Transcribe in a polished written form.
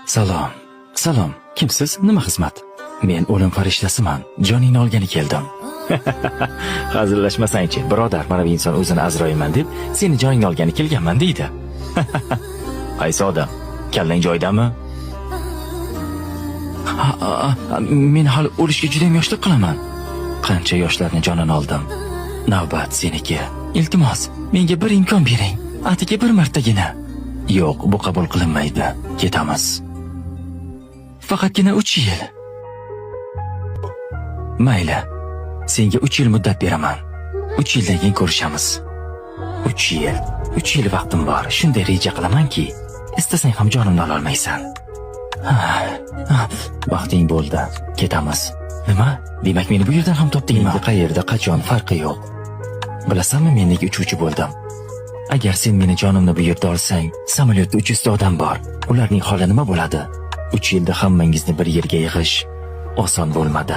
Salom. Salom. Kimsiz? Nima xizmat? Men o'lim farishtasiman. Joningni olgani keldim. Hazillashmasangchi, birodar, mana bu inson o'zini Azroilman deb, seni joningni olgani kelganman deydi. Qaysi odam? Kallang joyidami? Ha, ha, men hali o'lishga juda ham yoshlik qilaman. Qancha yoshlarni jonini oldim. Navbat seniki. Iltimos, menga bir imkon bering. Atigi bir martagina. Yo'q, bu qabul qilinmaydi. Ketamiz. Faqatgina 3 yil. Mayli. Senga 3 yil muddat beraman. 3 yildan keyin ko'rishamiz. 3 yil. 3 yil vaqtim bor. Shunday reja qilamanki, istasang ham jonimni ololmaysan. Ha, ha, vaqting bo'ldi. Ketamiz. Nima? Demak, meni bu yerdan ham topdingmi? Menga qayerda, qachon farqi yo'q. Bilasanmi, men nega uchuvchi bo'ldim? Agar sen meni jonimni bu yerda olsang, samolyotda 300 ta odam bor. Ularning holi nima bo'ladi? 3 yilda hammangizni bir yerga yig'ish oson bo'lmadi.